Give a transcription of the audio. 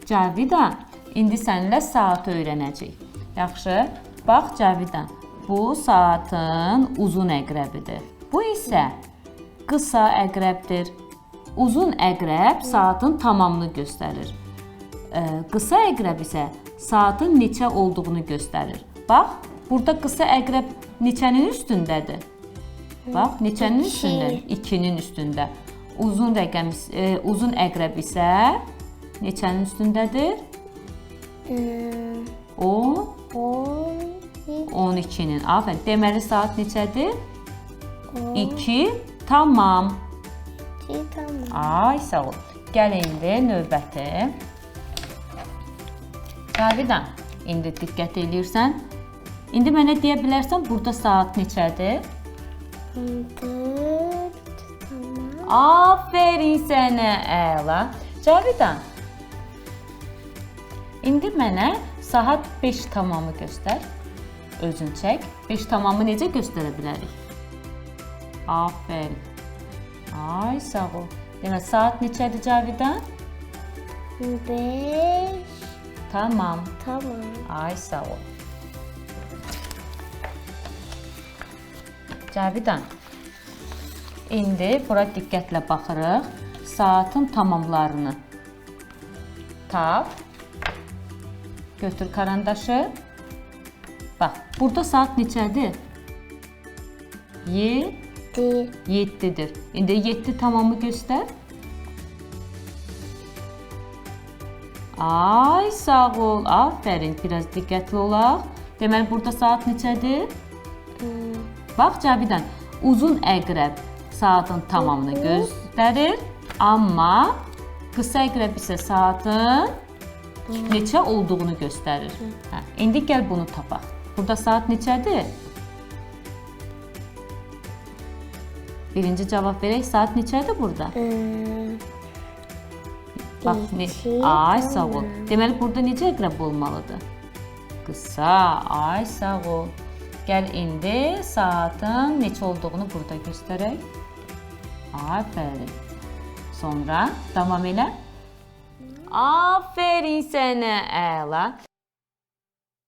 Cavidan, indi səninlə saatı öyrənəcəyik. Yaxşı? Bax Cavidan, bu saatın uzun əqrəbidir. Bu isə qısa əqrəbdir. Uzun əqrəb saatın tamamını göstərir. Qısa əqrəb isə saatın neçə olduğunu göstərir. Bax, burada qısa əqrəb neçənin üstündədir? Bax, neçənin İki. üstündə? 2-nin üstündə. Uzun rəqəm uzun əqrəb isə neçənin üstündədir? O 10, 12-nin. Afərin. Deməli saat neçədir? 2 tamam. 2 tamam. Ay, sağ ol. Gəl indi növbəti. Cavidan, indi diqqət eləyirsən. İndi mənə deyə bilərsən burada saat neçədir? 4 tamam. Aferin sənə, əla. Cavidan. İndi mənə saat 5 tamamı göstər. Özün çək. 5 tamamı necə göstərə bilərik? Aferin. Ay, sağ ol. Demək saat neçədir Cavidan? 5 Tamam. tamam. Ay, sağ ol. Cavidan. İndi bura diqqətlə baxırıq. Saatın tamamlarını tap. Götür karandaşı. Bax, burada saat neçədir? 7 7-dir. İndi 7 tamamı göstər. Ay, sağ ol. Afərin. Biraz diqqətli olaq. Deməli burada saat neçədir? Bax Cavidan, uzun əqrəb saatın tamamını göstərir, amma qısa əqrəb isə saatın neçə olduğunu göstərir. Hə, indi gəl bunu tapaq. Burada saat neçədir? Birinci cavab verək. Saat neçədir burada? Bax, İki, Ay, sağ ol. Deməli burada necə əqrəb olmalıdır? Qısa. Ay, sağ ol. Gəl indi saatın neçə olduğunu burada göstərək. Afərin. Sonra davam elə. Aferin sənə, əla.